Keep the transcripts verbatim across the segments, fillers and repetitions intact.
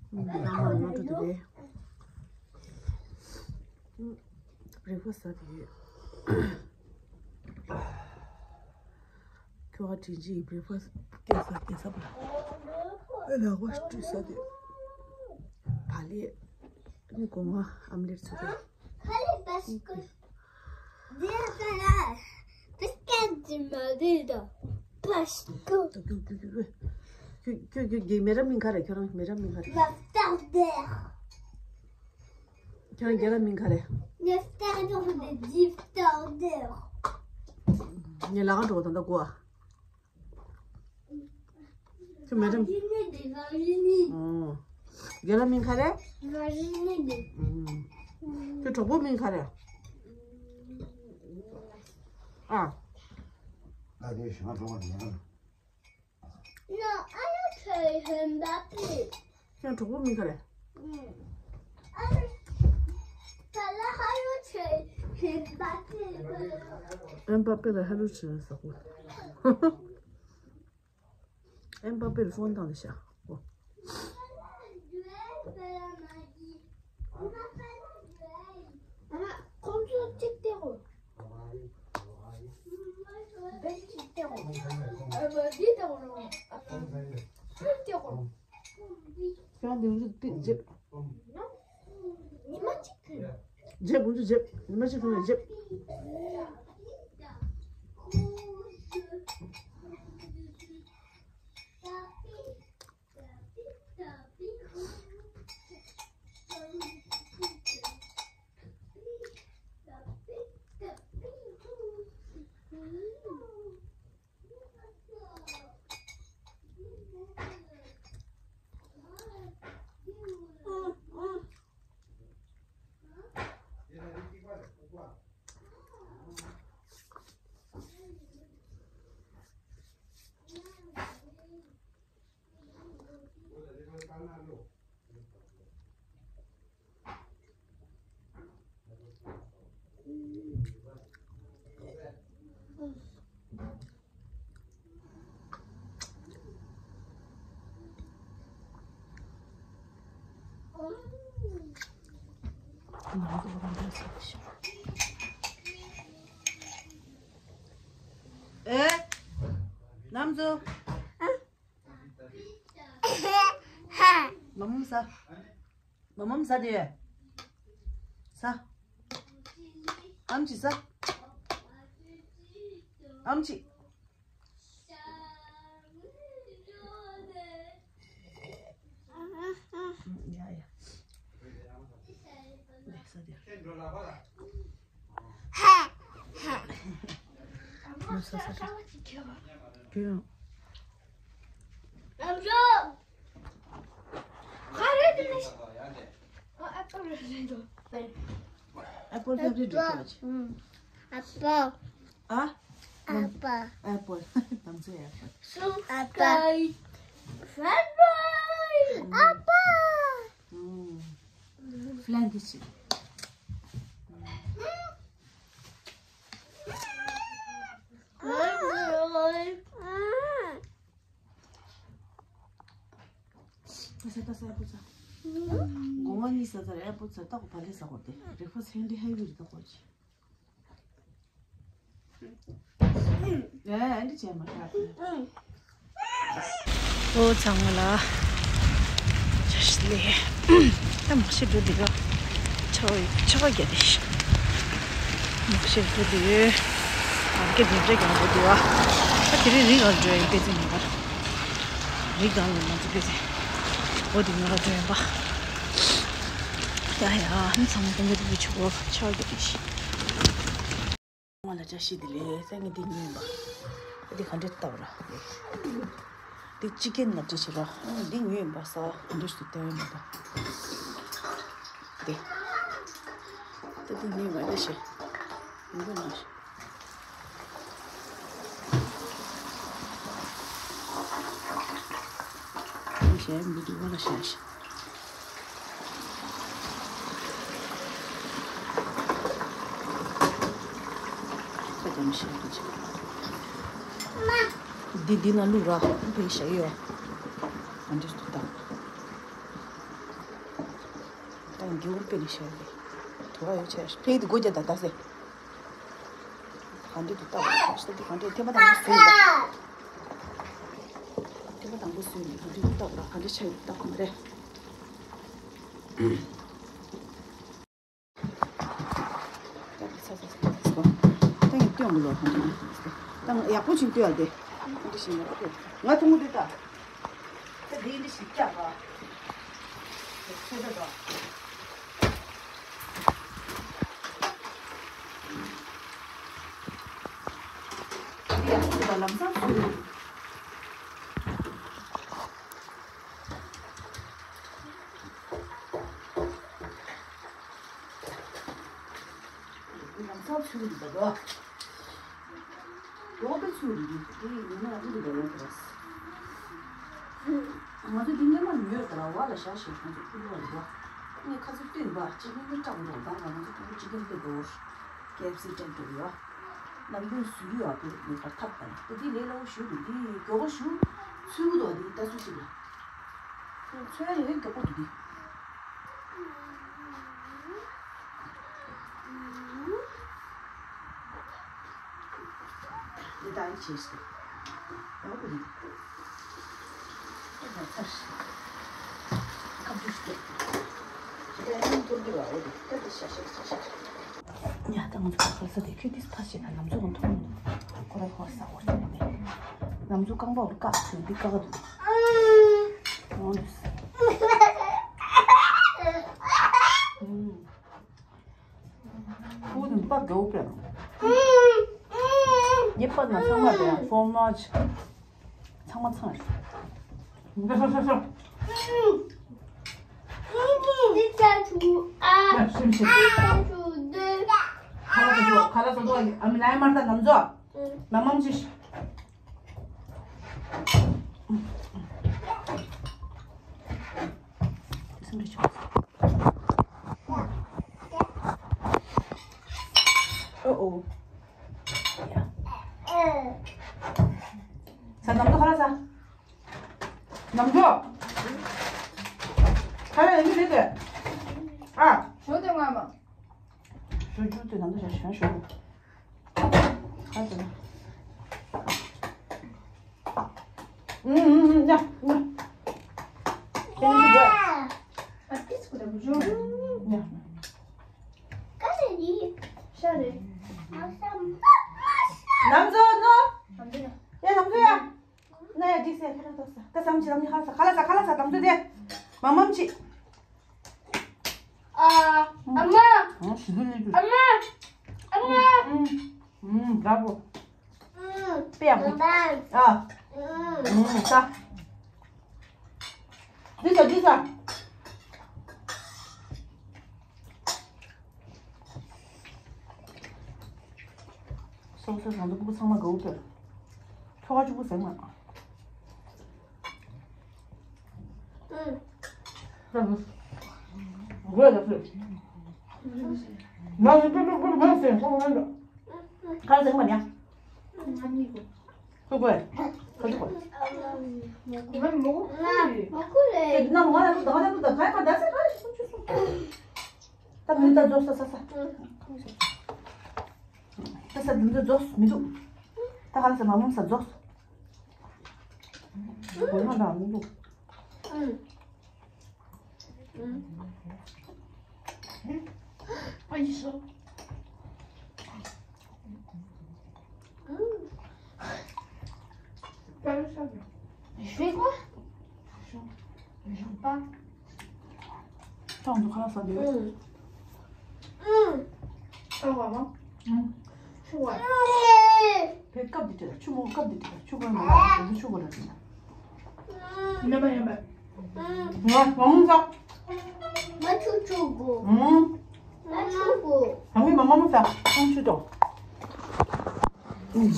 ཨ་མ་ང་འགྲོ་དེ་རེད། རེག་ཕ་སི་ཟ་དེ་ཡོད། ཁྱོ་ག་དྲིན་ཆེ་ཡི་རེག་ཕ་སི་སྐད་ས་སྐད་ས་པ་ལ་ལག་པ་བཀྲུས་ས་དེ། བག་ལེབ་ནི་སྒོ་ང་ཨམ་ལེབ་ཚོ་དེ། Parce que ཁྱོད་ཁྱོད་ཁྱོད་ཁྱོད་མེ་ར་མིང་ག་རེ། ཁྱོད་རང་མེ་ར་མིང་ག་རེ། ཁྱོད་རང་རྒྱ་ལ་མིང་ག་རེ། ངས་ལ་ག་འགྲོ་ད་ལྟ་གོ། ཁྱོད་མེ་ར། ཨོ། རྒྱ་ལ་མིང་ག་རེ། ཁྱོད་གྲོགས་པོ་མིང་ག་རེ། ཨ། ཁྱོད་གྲོགས་པོ་མིང་ག་རེ། ཨེམ་པ་པེ་ལ་ཧ་ལུ་ཆེ་ཟེར་གོ། ཨེམ་པ་པེ་ལ་ཕོན་བཏང་ནས་བཞག་གོ། ཁོང་ཚོ་གཅིག་སྟེར་གོ། བེན་གཅིག་སྟེར་གོ། ཨ་བ་འདི་སྟེར་གོ། ཨ་བ་འདི་སྟེར་གོ། ཁྱོད་འདི་འདི་འདི་འཇེབ། ཉི་མ་གཅིག་ཐུན། འཇེབ་འུ་ཚོ་འཇེབ། ཉི་མ་གཅིག་ཐུན་ལ་འཇེབ། ཨེ། ནམ་ཚོ། མ་མོམ་ཟ། མ་མོམ་ཟ་དེ། ཟ། ཨམ་ཆི་ཟ། ཨམ་ཆི། ཡ་ཡ། ཟ་དེ། Apple favorite རེད་ཀྱང་། Apple. ཨ། Apple. Apple. དམ་ཚིག་apple. Subscribe. Bye bye. Apple. Flying kiss. ད་ས་ད་ས་ཨེ་པོ་ཚ། སྒོ་ང་གཉིས་ས་ཚར་ཨེ་པོ་ཚ་ཏག་བ་ལེ་ས་གོ་དེ་རེག་ཕ་སི་ཧེ་འདི་ཧེ་བི་རི་ད་གོ་ཅི། ཨེ་འདི་ཅེ་མ་ཁ་ཏེ། ཨོ་ཚང་མ་ལ་བཀྲ་ཤིས་བདེ་ལེགས། ད་མ་ཤི་འགྲོ་འདི་ག་ཆོ་ཆོ་རྒྱ་དེ་ཤི། མ་ཤི་འགྲོ་འདི་ཡོད། ཨ་གེ་འདི་འདྲ་གང་འགྲོ་འདི་བ། ད་དེ་རིང་རི་གང་འགྲོ་ཡིན་པེ་ཙི་ངེས་པར། རི་གང་ལ་མ་འགྲོ་པེ་ཙི། འོ་འདི་ངེས་པར་འགྲོ་ཡིན་པ། ད་ཡ་ཨ་ནི་ཚང་མ་ཏན་ཏན་འདི་ཆོ་ཆོ་རྒྱ་དེ་ཤི། ང་ལ་བཀྲ་ཤིས་བདེ་ལེགས། སང་ཉིན་འདི་ཉོས་ཡིན་པ། འདི་ག་འདྲས་བཏབ་ར། འདི་ཅི་ཀེན་ལ་འདྲ་ཞིག་ར། འདི་ཉོས་ཡིན་པ་ས་ག་འདྲས་ཞིག་བཏབ་ཡིན་པ། འདི། ད་འདི་ཉོས་མ་འདྲ་ཞིག་འདི་ཉོས་ཤིག་གཞན་མི་འདུག་བ་ལ་བཞག་ཤིག་འདི་འདི་ན་བླུག་ར། འདི་བཞག་ཡོད། ང་འདིར་འདུག་ད། ཡང་རྒྱུ་བུར་དཔེ་ནས་ཤོར་བས། དུ་བ་ཡོད་ཆེ་ཕེ་དུ་སྒོ་རྒྱག་ད་ད་སེ། ག་འདྲ་དུ་ལྟ་བ་ཤ་ཤ་དུ་ག་འདྲ་ཐེམ་པ་དང་པོ་སུ་ཡིན་པ། ཐེམ་པ་དང་པོ་སུ་ཡིན་པ་ག་འདྲ་དུ་ལྟ་བ་ག་འདྲ་ཆ་ཡོད་ལྟ་གོ་མ་རེད། ད་ཡག་པོ་ཅིག་ལྟོས། ད་ཡག་པོ་ཅིག་ལྟོས་ཡ་དེ། ང་ཐུང་ངུ་དེ་ད། ད་དེ་འདྲ་ཞིག་སྐྱག་པ། ཚོད་ལྟ་དང་། ཡག་པོ་ཅིག་ལམ་སང་ཚུར། ལམ་སང་ཚུར་འདུག་པ་དོ། འོག་ཏུ་ཚུར་འདུག་དེ་ཡིན་ན་ཨུ་རུ་དོ་ཡོང་དོ། ང་ཚོ་འདི་སྔོན་མ་ཉོས་དར་བ་ལ་བཞག་ཞེས་ཁོང་ཚོ་ཨུ་རུ་བ་རེད་པ། ངས་ཁ་ཚུར་བསྟན་པ་གཅིག་ནི་ནི་སྐྲག་འགྲོ་དར་བ་ང་ཚོ་ཕྲུ་གུ་གཅིག་གིས་ལྟོས་དགོས། ཀེ་ཨེཕ་སི་སྤྲད་འགྲོ་ཡོད། ནམ་རྒྱུན་བཟོ་རྒྱུ་ཡག་པོ་མེད་པར་ཐབས་དང་དེ་དེ་ལས་སླ་བོ་ཞུ་འདུག་དེ་མགྱོགས་པོ་ཞུ། ཚུལ་དུ་བ་དེ་ལྟ་ཚུལ་གཅིག་ལ། ཚོད་ལས་མགྱོགས་པོ་འདུག་དེ། འདི་ལྟར་བྱས་སོ། ཡག་པོ་འདུག་ད་ཚར། ཁ་བསྡུ་ཞིག་བྱས། ད་ཡང་མཐོར་འདུག་བ་འོ་དེ་ད་དེ་ཤ་ཤ་ཤ་ཤ། ཉ་ད་ང་ཚོ་ཁ་ཁ་ས་དེ་ཁྱོད་དེ་ཕ་ཞེ་ན་ལམ་ཚོ་གང་མཐོང་མི་འདུག་ཁོ་ར་ཁོ་ས་འོ་ཅོ་ནས། ལམ་ཚོ་རྐང་པ་འོ་བཀག་ཚོད་འདི་བཀག་འདུག་འོ་འདུག་ཁུ་ནི་པགས་དགའ་བོ་པས། ངའི་པགས་ན་ཚང་མ་དེ་ཡང་ཧྥོར་མཱཇ་ཚང་མ་ཚང་རེད། འདི་ཆ་ཆུ། འདི་ཆ་ཆུ་ཨ། ཤིམ་ཤིམ། འདི་ཆ་ཆུ་འདི། ཁ་ལག་ཟ་དུས་ཁ་ལག་ཟ་དུས་ཨ་མི་ལའི་མར་ད་ལམ་ཚོ། མ་མམ་ཅི། སེམས་ཁྲལ་བྱུང་། ཨོ་ཨོ། ས་ནམ་དུ་ཁ་ལག་ས། ནམ་དུ། ཁ་ལག་ཡིན་གྱི་རེད་དེ། ཨ། ཞོ་དེ་ང་མ། ཞོ་ཞོ་དེ་ནམ་དུ་ཞོ་ཞོ་ཞོ། ཁ་ལག་ས། ཨུམ་ཨུམ་ཨུམ་ཡ། ཡ། ཨ་ཏིས་ཀུ་ད་བུ་ཇོ། ཡ། ཀ་ལེ་ཡི། ཤ་རེ། ནམ་ཚོ་ནོ། ནམ་ཚོ་ཡ། ཡ་ནམ་ཚོ་ཡ། ན་ཡ་ཏིས་ཡ་ཁ་ལག་ཏོ་ས། ཀ་སམ་ཅི་རམ་ནི་ཁ་ལག་ས་ཁ་ལག་ས་ཁ་ལག་ས་ནམ་ཚོ་དེ། མ་མམ་ཅི། ཨ། ཨ་མ། ཨ་ཞི་དུ་ལི་དུ། ཨ་མ། ཨ་མ། ཨུམ། ཨུམ། འདྲ་པོ། ཨུམ། པེ་ཡ་པོ། ཨ། ཨུམ། ཨུམ། ས། འདི་ས་འདི་ས། སོ་སོ་རང་ཚོ་ཕྲུ་གུ་ཚང་མ་དགའ་བོ་ཐོས། ཁྱོ་ག་གཅིག་པུ་ཟེར་མ། ཨུམ། གོས་ལ་ཕུད། ང་ཡི་ཕུད་ཕུད་ཕུད་མ་ཟེར་ཁོ་མ་འགྲོ། ག་ཟེར་མ་ཉ། ང་གཉིས་གོ། ཁོ་གོས། ཁོ་ཚོ་གོས། ང་མོ་གོ། ཁྱེད་ནང་ང་ལ་ད་ང་ལ་ད་ག་ཡ་མ་ད་ཟེར་ག་ཡ་ཤི་སུ་ཅུ་སུ། ད་མི་ད་རྫོགས་ས་ས་ས། ད་ས་འདི་ཚོ་རྫོགས་མི་འདུག་ད་ག་ལ་ས་མ་མོ་ས་རྫོགས། གོ་ལ་ད་མི་འདུག་ཨ་ཡི་སོ། ཞུ་གོ། ཞུ་པ། ཐང་དུ་ཁ་ལག་ཟ་འདོད། ཨུ། ཨུ། ཨ་བ་བ། ཨུ། ཆུ་བ། བའི་སྐབས་འདི་དེ་ལ་ཆུ་མོ་སྐབས་འདི་དེ་ལ་ཆུ་བ་མ་ལ་ཆུ་བ་ལ་དེ་ལ། ཉམས་པ་ཉམས་པ། ང་བ་མོ་ཟ། ང་ཆུ་ཆུ་གོ། ཨུ། ང་ཆུ་གོ། ང་མི་མ་མ་མོ་ཟ། ཁོང་ཆུ་དོ། ཨུ།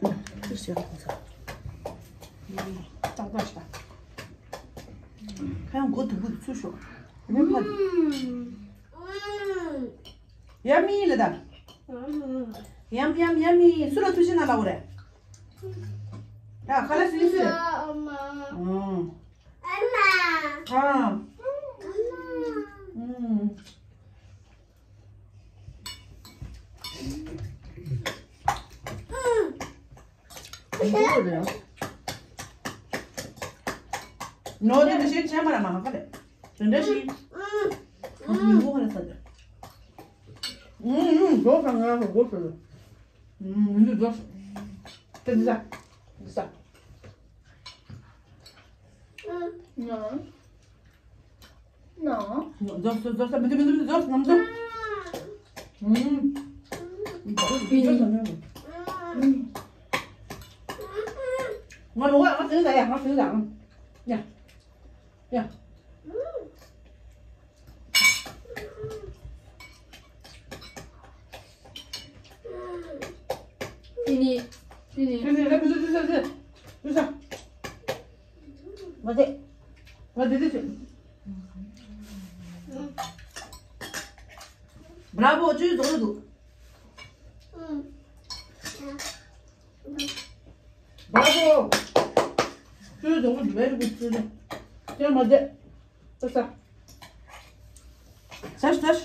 ཨུ། ཆུ་ཟ་ཁོང་ཟ། ཙག་ཙག་ཤ། ཁ་ཡང་མགོ་དུ་བུ་ཚུར་ཤོག་ཡུན་ཕ། ཡ་མི་ལ་ད། ཡམ་ཡམ་ཡ་མི་སུ་ལ་ཐུགས་ཆེ་ན་ལ་འོ་རེད། ད་ཁ་ལ་སུ་ཡིན་སུ་རེད། ཨ་མ། ཨ། ནོར་དེ་འདྲ་ཞིག་བྱས་མ་ར་མ་ཧ་ག་ལེ། དེ་འདྲ་ཞིག་ཨ་ནི་མགོ་ཧ་ལ་ས་དེ། ཨུམ་ཨུམ་མགོ་ཧ་ང་མགོ་ཧ་ལ། ཨུམ་འདི་རྫོགས། དེ་འདི་ས། འདི་ས། ང་། ང་། རྫོགས་སོ་རྫོགས་སོ་མི་འདུག་མི་འདུག་མི་འདུག་རྫོགས་ང་རྫོགས། ཨུམ། ང་མགོ་ང་དེ་ལ་ཡ་ང་དེ་ལ་ཡ། ཡ། ཡ། དེ་ནི། དེ་ནི། དེ་ནི་ལ་མི་འདུག་དེ་ས་དེ། དེ་ས། ང་དེ། ང་དེ་དེ་ཆུ། Bravo ཅུའི་རྫོགས་འདུག Bravo ཅུའི་རྫོགས་འདུག very good ཅུའི་རྫོགས། དེ་མ་དེ། ས་ས། ས་ས།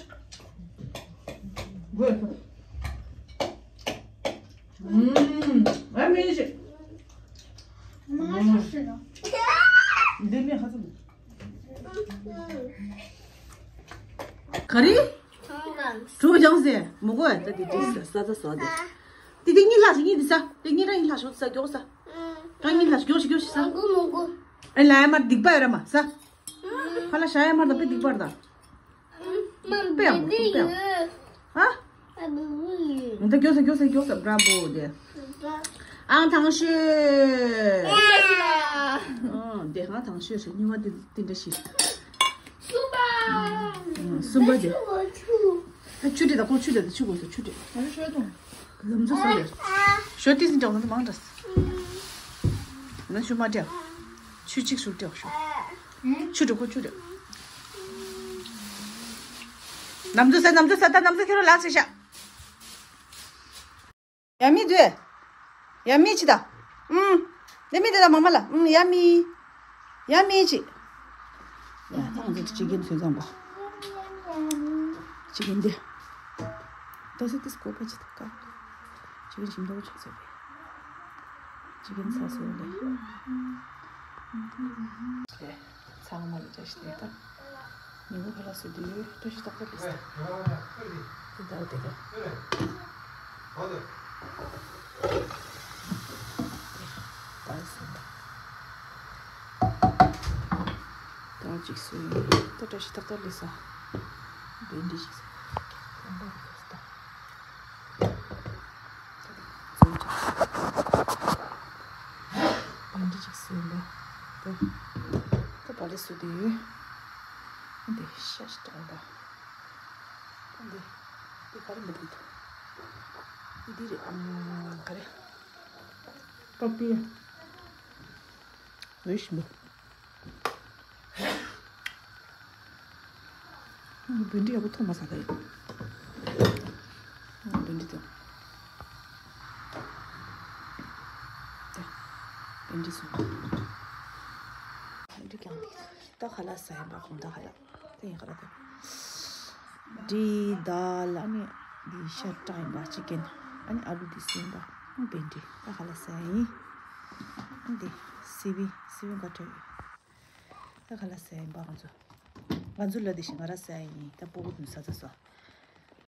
Good. ཨུམ། ཨ་མི་ཤེས། མ་ཤེས་ཤེས་ན། འདི་མི་ཧ་ཙམ། ག་རེ། གྲུ་བཞང་ཟེར་མོ་གོ་ད་དེ་དེ་ས་ས་ས་ས་དེ། དེ་དེ་གཉིས་ལྷག་ཞིག་གཉིས་དེ་ས་དེ་གཉིས་ར་གཉིས་ལྷག་ཞོག་ས་མགྱོགས་ས། ད་གཉིས་ལྷག་ཞིག་མགྱོགས་ཞིག་མགྱོགས་ཞིག་ས། མོ་གོ་མོ་གོ། ཨེ་ལ་ཡ་མར་སྡིག་པ་ཡོད་ར་མ་ས། ཧ་ལ་ཤ་ཡ་མར་ད་པེ་སྡིག་པར་ད། དཔེ་ཡག་པོ་འདུག་དཔེ་ཡག་པོ། ཧ། ད་མགྱོགས་ས་མགྱོགས་ས་མགྱོགས་ས་Bravo དེ། ཨང་དང་ཤོས། ཨང་དེ་ཨང་དང་ཤོས་རེད་གཉིས་པ་དེ་དེ་འདྲ་ཞིག་གསུམ་པ། གསུམ་པ་དེ། ཆུ་དེ་ད་ཁོ་ཆུ་དེ་ད་ཆུ་དགོས་ས་ཆུ་དེ། ང་ཚོ་ཤོད་དང་། ལམ་འཛོ་ས་རེད། ཤོད་དེ་ཟིན་ཀྱང་ང་ཚོ་མང་དྲགས། ང་ཆུ་མ་སྤྲད། ཆུ་གཅིག་ཞུ་སྤྲད་ཤོག་ཆུ་འགྲོ་ཁོ་ཆུ་འགྲོ། ནམ་དུ་ས་ནམ་དུ་ས་ད་ནམ་དུ་ཁྱོད་རང་ལགས་ཟེར་ཤག་ཡ་མི་དུས། ཡ་མི་ཅི་ད། ཨུམ། དེ་མི་དེ་ད་མ་མ་ལ། ཨུམ་ཡ་མི། ཡ་མི་ཅི། ཡ་ད་ང་ཚོ་ཅི་གིན་ཚོད་ཙམ་པ། ཅི་གིན་དེ། ད་སི་ཏིས་ཀོ་པ་ཅི་ད་ཀ་ཅི་གིན་ཞིམ་ཏོག་ཆགས་ཚོད་པས། ཅི་གིན་ཚ་སོ་ལེ། ཚང་མ་ལ་བཀྲ་ཤིས་བདེ་ལེགས། ཉིན་གུང་ཁ་ལག་བཟོས་དུས་བཀྲ་ཤིས་རྟགས་བཀྲ་ལེགས་སོ། དེ་ལྟར་དེ་ལྟར། ད་བཟོས་ད། ད་ཅིག་བཟོས་ཡིན། ད་བཀྲ་ཤིས་རྟགས་བཀྲ་ལེགས་སོ། བན་དེ་ཞིག་བཟོས། བཟོས་ཅིག་བན་དེ་ཅིག་བཟོས་ལེ། ད་ད་བ་ལེགས་སོ་དེ། འདི་ཤ་ཞིག་དྲངས་ད། འདི། འདི་ག་རེ་འདི་འདི་འདུག་འདི་རེད། ཨམ། ག་རེ། པ་པི་ཡ། འོས་ཤིང་འདུག་འདི་འདི་ཡག་པོ་མཐོང་མ་ས་ག་ཡོད། འདི་འདི་དང་། འདི་འདི་སོང་། འདི་ཀྱང་འདི། ད་ཁ་ལག་ཟ་ཡིན་པ་གོང་ད་ཁ་ལག་དེ་ཡིན་ཁ་ལག་དེ། འདི་དཱལ་ཨ་ནི་འདི་ཤ་ཀྲ་ཡིན་པ་ཅི་ཀན་ཨ་ནི་ཨ་ལུ་འདི་སུ་ཡིན་པ་ཨ་བེན་ཌི་ད་ཁ་ལག་ཟ་ཡིན། འདི་སི་བི་སི་བི་འགའ་ཁྲོད་ཡོད། ད་ཁ་ལག་ཟ་ཡིན་པ་ང་ཚོ་ང་ཚོ་ལ་འདི་ཞིག་ང་ར་ཟ་ཡིན་ད་པོ་གོ་དུ་ཟ་ཚ་སོ།